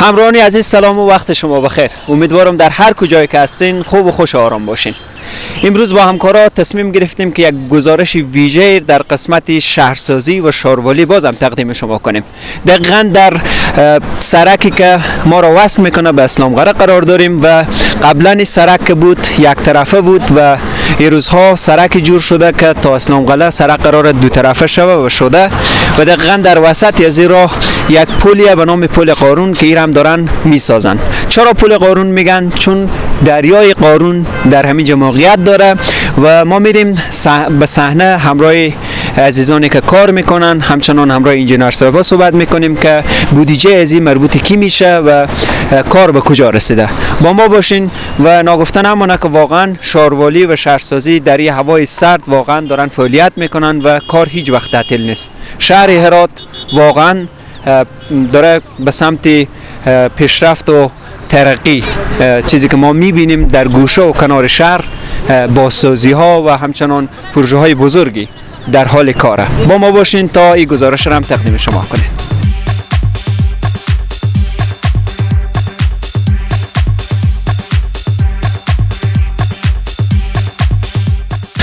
همراهان عزیز سلام و وقت شما بخیر. امیدوارم در هر کجای که هستین خوب و خوش و آرام باشین. امروز با همکارا تصمیم گرفتیم که یک گزارش ویژه در قسمت شهرسازی و شاروالی بازم تقدیم شما کنیم. دقیقا در سرکی که ما را وصل میکنه به اسلام قلعه قرار داریم و قبلا این سرک بود یک طرفه بود و این روزها سرک جور شده که تا اسلام قلعه سرک قرار دو طرفه شوه و شده و دقیقا در وسط از این راه یک پلی به نام پل قارون که این هم دارن میسازن. چرا پل قارون میگن؟ چون دریای قارون در همین موقعیت داره و ما میریم به صحنه همراه عزیزانی که کار میکنن، همچنان همراه انجینر صاحبا صحبت میکنیم که بودجه از این مربوط کی میشه و کار به کجا رسیده. با ما باشین و ناگفته نمانه که واقعا شاروالی و شهرسازی در این هوای سرد واقعا دارن فعالیت میکنن و کار هیچ وقت تعطیل نیست. شهر هرات واقعا داره به سمت پیشرفت و ترقی، چیزی که ما میبینیم در گوشه و کنار شهر بازسازی ها و همچنان پروژه های بزرگی در حال کاره. با ما باشین تا این گزارش را هم تقدیم شما کنیم.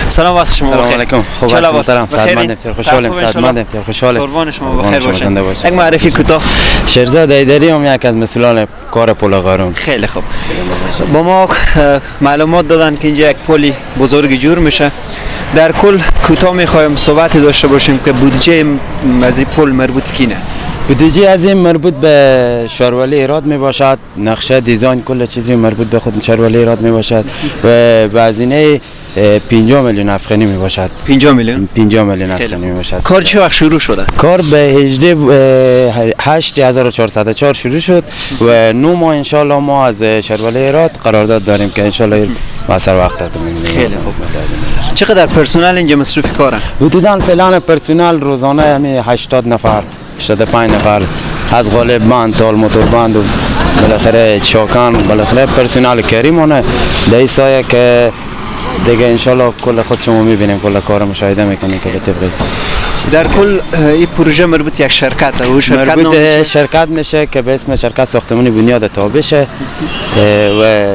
سلام، وقت شما بخیر. سلام علیکم. خوب هستم محترم، صحتمندم، خوشحالم، صحتمندم، خوشحالم. قربان شما، بخیر باشین. یک معرفی کوتاه. شیرزاد حیدری هم یک از مسئولان کار پل قارون. خیلی خوب. با ما معلومات دادن که اینجا یک پلی بزرگ جور میشه. در کل کوتاه میخوایم صحبت داشته باشیم که بودجه از این پل مربوط کینه؟ بودجه از این مربوط به شاروالی هرات می باشد. نقشه، دیزاین، کل چیزی مربوط به خود شاروالی هرات می باشد و به هزینه 50 میلیون افغانی می باشد. 50 میلیون؟ 50 میلیون افغانی می باشد. کار چه وقت شروع شده؟ کار به 18/8/1404 شروع شد و 9 ماه انشالله ما از شاروالی هرات قرارداد داریم که انشالله با سر وقت تمام. خیلی خوب. چقدر پرسنل اینجا مصروف کارن؟ حدوداً فعلا پرسنل روزانه همین 80 نفر، 85 نفر، از غالب بند تا موتور بند و بالاخره چاکان، بالاخره پرسنل کریمونه در این سایه که دیگه انشالله کل خود شما میبینیم، کل کار مشاهده میکنیم که به طبق در کل این پروژه مربوط یک شرکت و شرکت مربوط شرکت میشه که به اسم شرکت ساختمانی بنیاد تابشه و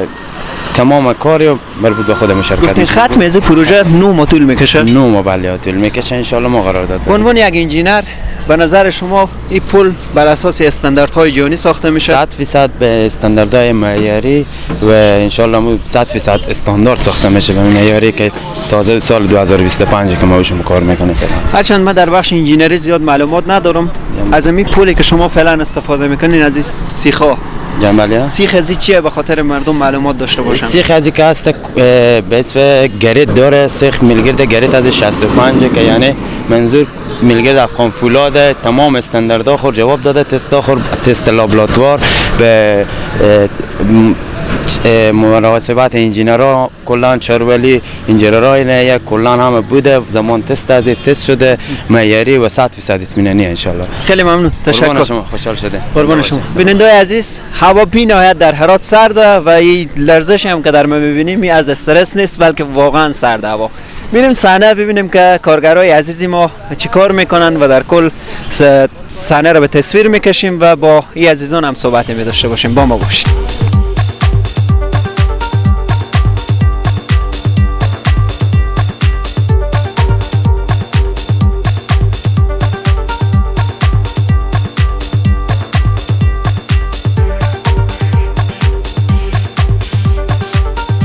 تمام کاری مربوط به خود شرکت. گفتین ختم از پروژه 9 ماه طول میکشه؟ 9 ماه بله طول میکشه انشالله ما قرار داد. به عنوان یک انجینر به نظر شما این پل بر اساس استانداردهای جهانی ساخته میشه؟ 100% به استانداردهای معیاری و انشالله 100% استاندارد ساخته میشه به معیاری که تازه سال 2025 که ما بهشون کار میکنیم. هرچند من در بخش انجینری زیاد معلومات ندارم، از این پلی که شما فعلا استفاده میکنین از این سیخا جنبالیه؟ سیخ از چیه به خاطر مردم معلومات داشته باشن؟ سیخ از که هست به اسم گرید داره، سیخ میلگرد گرید از 65 که یعنی منظور میلگرد افغان فولاده، تمام استانداردها خور جواب داده، تستا خور، تست لابراتوار به مراقبت انجینرها کلان چرولی انجینرها اینه کلان همه بوده، زمان تست از تست شده معیاری و 100% اطمینانی ان شاء الله. خیلی ممنون، تشکر. قربان شما، خوشحال شده. قربان شما. بیننده عزیز، هوا بی نهایت در هرات سرده و این لرزش هم که در ما می‌بینیم از استرس نیست بلکه واقعا سرد هوا. می‌ریم صحنه ببینیم که کارگرای عزیزی ما چیکار میکنن و در کل صحنه را به تصویر میکشیم و با این عزیزان هم صحبت می داشته باشیم. با ما باشید.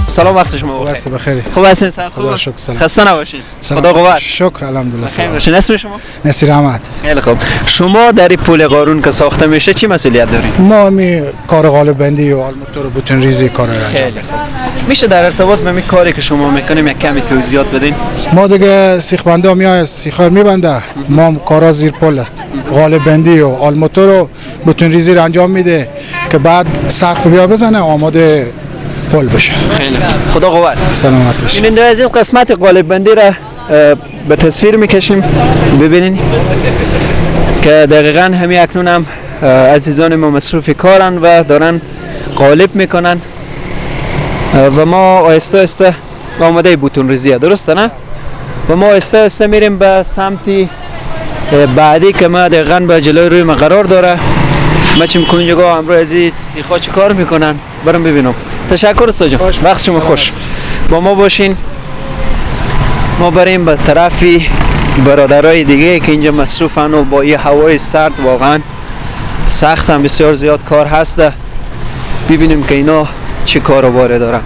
سلام، وقت شما بخیر. بخیر. خوب هستین؟ سلام. خدا شکر. سلام. خسته نباشین. خدا قوت. شکر، الحمدلله. خیر باشین. اسم شما؟ نصیر احمد. خیلی خوب. شما در این پل قارون که ساخته میشه چی مسئولیت دارین؟ ما می کار قالب بندی و آلموتور و بوتون ریزی کار را انجام. خیلی خوب. میشه در ارتباط با این کاری که شما میکنیم یک کمی توضیحات بدین؟ ما دیگه سیخ بنده میای سیخ میبنده، ما کارا زیر پل قالب بندی و آلموتور و بوتون ریزی رو انجام میده که بعد سقف بیا بزنه آماده پل بشه. خیلی خدا قوت. سلامت باشید. بیننده عزیز، قسمت قالب بندی را به تصویر میکشیم، ببینین که دقیقا همین اکنون هم عزیزان ما مصروف کارن و دارن قالب میکنن و ما آهسته آهسته آماده بوتون ریزیه، درسته نه؟ و ما آهسته آهسته میریم به سمت بعدی که ما دقیقا به جلوی روی ما قرار داره. ما چیم کنجگاه همراه عزیز سیخا چی کار میکنن برم ببینم. تشکر استاد جان، وقت شما خوش. با ما باشین. ما بریم به طرفی برادرای دیگه که اینجا مصروفن و با یه هوای سرد واقعا سخت هم بسیار زیاد کار هسته. ببینیم که اینا چه کارو باره دارن.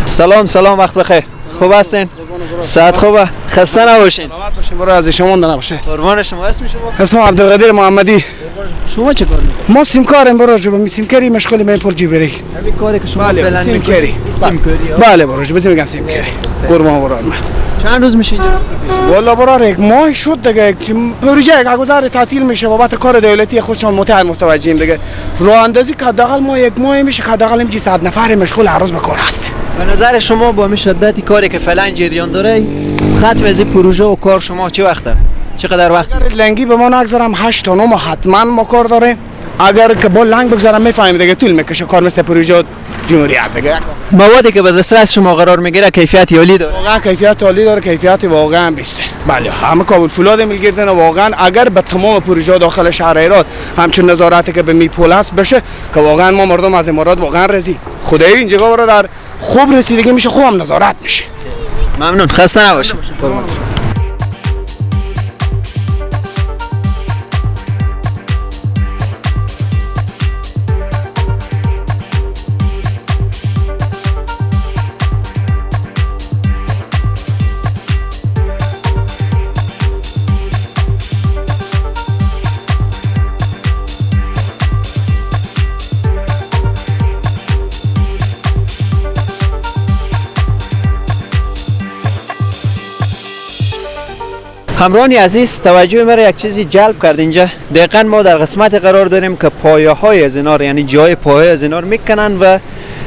سلام سلام، وقت بخیر. خوب هستین؟ ساعت خوبه؟ خسته نباشین. سلامت باشین برای از شما نباشه. قربان شما. اسم شما؟ اسم عبدالقادر محمدی. شما چه کار میکنید؟ ما سیمکاریم برای جو، سیمکاری مشغول من پول جیبری. همین کاری که شما فعلا سیمکاری. سیمکاری. بله برای جو، میگم سیمکاری. قربان برای من. چند روز میشه اینجا؟ والا برای یک ماه شد دیگه. پروژه یک گذار تعطیل میشه بابت کار دولتی خودشون متوجهیم دیگه. راه اندازی که حداقل ما یک ماه میشه که حداقل اینجا 100 نفر مشغول هر روز به کار هست. به نظر شما با می شدت کاری که فعلا جریان داره ختم از پروژه و کار شما چه وقته؟ چقدر وقت؟ اگر لنگی به ما نگذارم 8 تا 9 ماه حتما ما کار داریم. اگر که با لنگ بگذارم میفهمیم دیگه طول میکشه کار مثل پروژه جمهوریت دیگه. موادی که به دسترس شما قرار میگیره کیفیت عالی داره. واقعا کیفیت عالی داره، کیفیت واقعا بیسته. بله همه کابل فولاد میگیردن واقعا اگر به تمام پروژه داخل شهر هرات همچون نظارتی که به میپول هست بشه که واقعا ما مردم از امارات واقعا راضی. خدای اینجا برا در خوب رسیدگی میشه، خوب هم نظارت میشه. ممنون، خسته نباشید. همراهان عزیز، توجه مرا یک چیزی جلب کرد اینجا. دقیقا ما در قسمت قرار داریم که پایه های از اینا، یعنی جای پایه از اینا رو میکنن و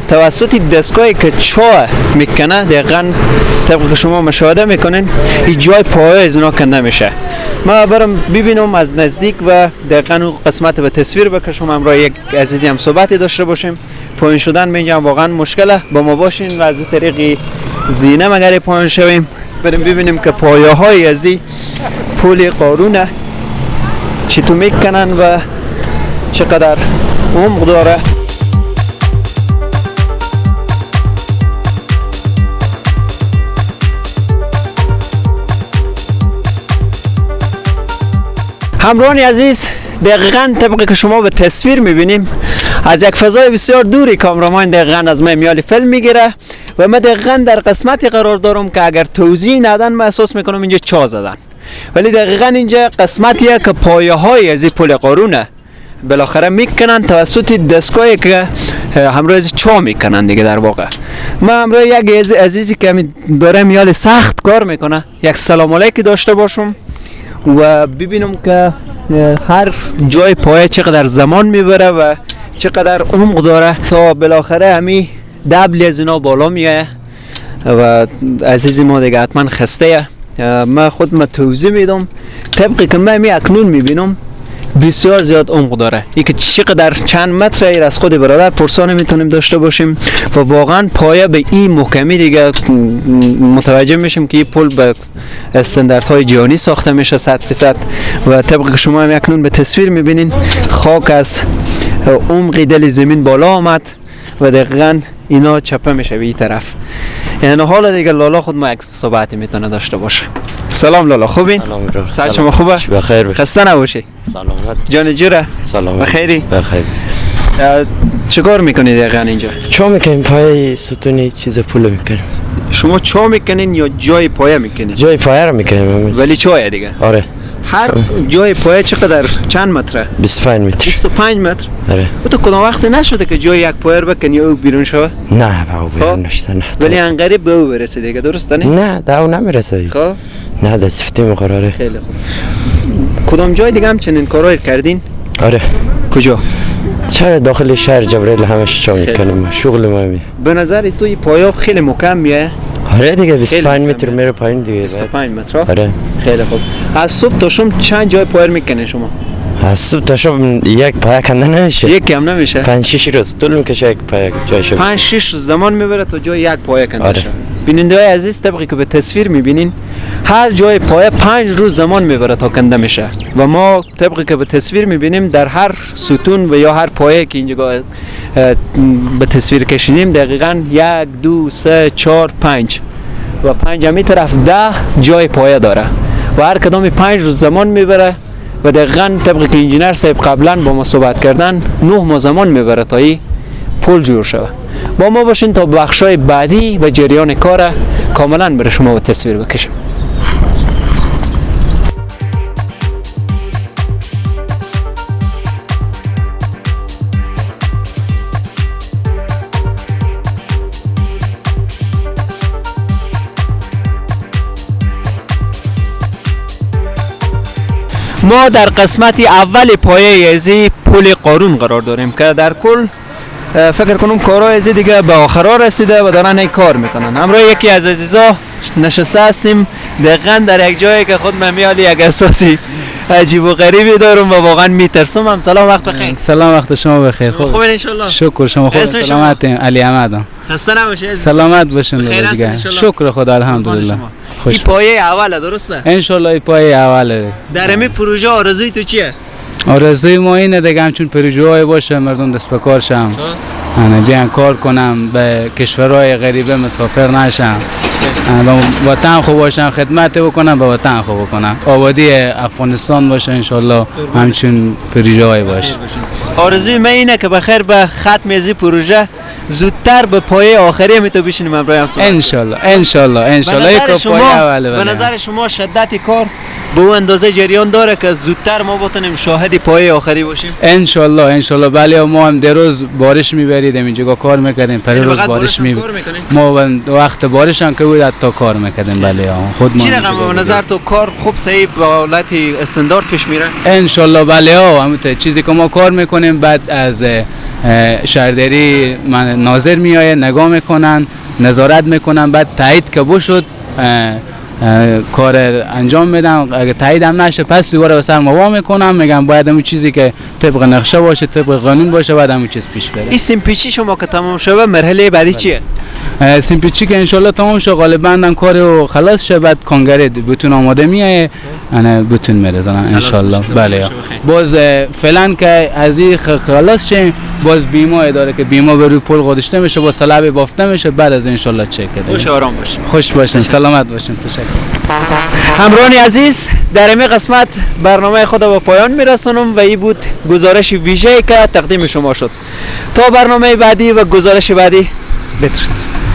توسط دستگاهی که چاه میکنه، دقیقا طبق که شما مشاهده میکنین این جای پایه از اینا کنده میشه. ما برم ببینم از نزدیک و دقیقا اون قسمت به تصویر بکشم، همراه یک عزیزی هم صحبتی داشته باشیم. پایین شدن به اینجا واقعا مشکله، با ما باشین و از اون طریق زینه مگر پایین شویم. بریم ببینیم که پایه های از این پول قارونه چطور میکنن و چقدر عمق داره. همراهان عزیز، دقیقا طبقی که شما به تصویر میبینیم از یک فضای بسیار دوری کامرامان دقیقا از ما میال فیلم میگیره و ما دقیقا در قسمتی قرار دارم که اگر توضیح ندن من احساس میکنم اینجا چا زدن، ولی دقیقا اینجا قسمتیه که پایه های از این پل قارونه بالاخره میکنن توسط دستگاهی که همراه از چا میکنن دیگه. در واقع ما همراه یک عزیزی که داره میال سخت کار میکنه یک سلام علیکی داشته باشم و ببینم که هر جای پایه چقدر زمان میبره و چقدر عمق داره تا بالاخره همی دبل از اینا بالا میایه و عزیزی ما دیگه حتما خسته. من خود ما توضیح میدم طبقی که من می اکنون میبینم بسیار زیاد عمق داره، ای که چقدر چند متر ایر از خود برادر پرسانه میتونیم داشته باشیم و واقعا پایه به این محکمی دیگه متوجه میشیم که این پل به استانداردهای جهانی ساخته میشه 100% و طبق که شما هم اکنون به تصویر میبینین خاک از عمق دل زمین بالا آمد و دقیقا اینا چپه میشه به این طرف. یعنی حالا دیگه لالا خود ما یک صحبتی میتونه داشته باشه. سلام لالا، خوبین؟ سلام، شما خوبه؟ بخیر. خسته نباشی. سلامت. جان جوره؟ سلامت. بخیری؟ بخیر. چیکار میکنید دقیقا اینجا؟ چا میکنیم؟ پای ستونی چیز پول میکنیم. شما چا میکنین یا جای پایه میکنین؟ جای پایه رو میکنیم. ولی چایه دیگه؟ آره. هر جای پایه چقدر چند متره؟ 25 متر. 25 متر؟ آره. تو کدام وقت نشده که جای یک پایه رو بکنی او بیرون شوه؟ نه با بیرون نشده نه. ولی انقریب به او برسه دیگه، درسته نه؟ نه ده او نمیرسه. خب؟ نه ده سفتی مقراره. خیلی خوب. کدام جای دیگه هم چنین کارایی کردین؟ آره. کجا؟ چه داخل شهر جبرئیل همش چا میکنیم، شغل ما می. به نظر تو این پایه خیلی محکم میه؟ آره دیگه 25 متر میره پایین دیگه. 25 متر؟ آره. خیلی خوب. از صبح تا شام چند جای پایر میکنین شما؟ از صبح تا شام یک پایه کنده نمیشه. یک هم نمیشه؟ 5 6 روز طول میکشه یک پایه جای 5 6 روز زمان میبره تا جای یک پایه کنده آره. شه. بیننده های عزیز، طبقی که به تصویر میبینین هر جای پایه 5 روز زمان میبره تا کنده میشه و ما طبقی که به تصویر میبینیم در هر ستون و یا هر پایه که اینجا به تصویر کشیدیم دقیقاً 1 2 3 4 5 و 5 همی طرف 10 جای پایه داره و هر کدام 5 روز زمان میبره و دقیقاً طبقی که انجینر صاحب قبلا با ما صحبت کردن 9 ماه زمان میبره تا این پل جور شود. با ما باشین تا بخشای بعدی و جریان کار کاملا برای شما به تصویر بکشیم. ما در قسمت اول پایه ازی پل قارون قرار داریم که در کل فکر کنم کارهای ازی دیگه به آخرا رسیده و دارن این کار میکنن. همراه یکی از عزیزا نشسته هستیم دقیقا در یک جایی که خود من میالی یک احساسی عجیب و غریبی دارم و واقعا میترسم. هم سلام، وقت بخیر. سلام، وقت شما بخیر. خوب ان شاء الله. شکر، شما خوب؟ سلامت. علی احمد. خسته نباشید. سلامت باشین. شکر خدا، الحمدلله. خوش. این پایه اوله، درسته؟ ان شاء الله این پایه اوله. در همین پروژه آرزوی تو چیه؟ آرزوی ما اینه دیگه همچون پروژه های باشه مردم دست به کار شم، بیان کار کنم، به کشورهای غریبه مسافر نشم، به وطن خوب باشم، خدمت بکنم، به وطن خوب بکنم، آبادی افغانستان باشه انشالله، همچون پروژه های باشه. آرزوی من اینه که بخیر به ختم از پروژه زودتر به پایه آخری می تو بشینیم همراه هم صحبت. انشالله انشالله انشالله. به نظر شما شدت کار به اون اندازه جریان داره که زودتر ما بتونیم شاهد پایه آخری باشیم؟ انشالله انشالله. بله، ما هم دیروز بارش میبریدیم اینجا کار میکردیم، پریروز بارش می ما وقت بارش هم که بود حتی کار میکردیم. بله خود ما چی رقم به نظر تو کار خوب صحیح به حالت استاندارد پیش میره؟ انشالله. بله، همون چیزی که ما کار میکنیم بعد از شهرداری ناظر میایه، نگاه میکنن، نظارت میکنن، بعد تایید که بشد کار انجام میدم. اگه تایید هم نشه پس دوباره به سر ما میکنم، میگم باید همون چیزی که طبق نقشه باشه، طبق قانون باشه، بعد همون چیز پیش بره. این سیمپیچی شما که تمام شده مرحله بعدی چیه؟ سیمپیچی که انشالله تمام شد غالبا هم کارو خلاص شه، بعد کنگره بتون آماده میایه، انا بتون میرزنن انشالله. بله، باز فعلا که از این خلاص شه باز بیمه اداره که بیمه به روی پل گذاشته میشه، با سلب بافته میشه، بعد از انشالله چک کنیم. خوش آرام باشین. خوش باشین، سلامت باشین. تشکر. همراهان عزیز، در این قسمت برنامه خود به پایان میرسانم و این بود گزارش ویژه‌ای که تقدیم شما شد. تا برنامه بعدی و گزارش بعدی، بدرود.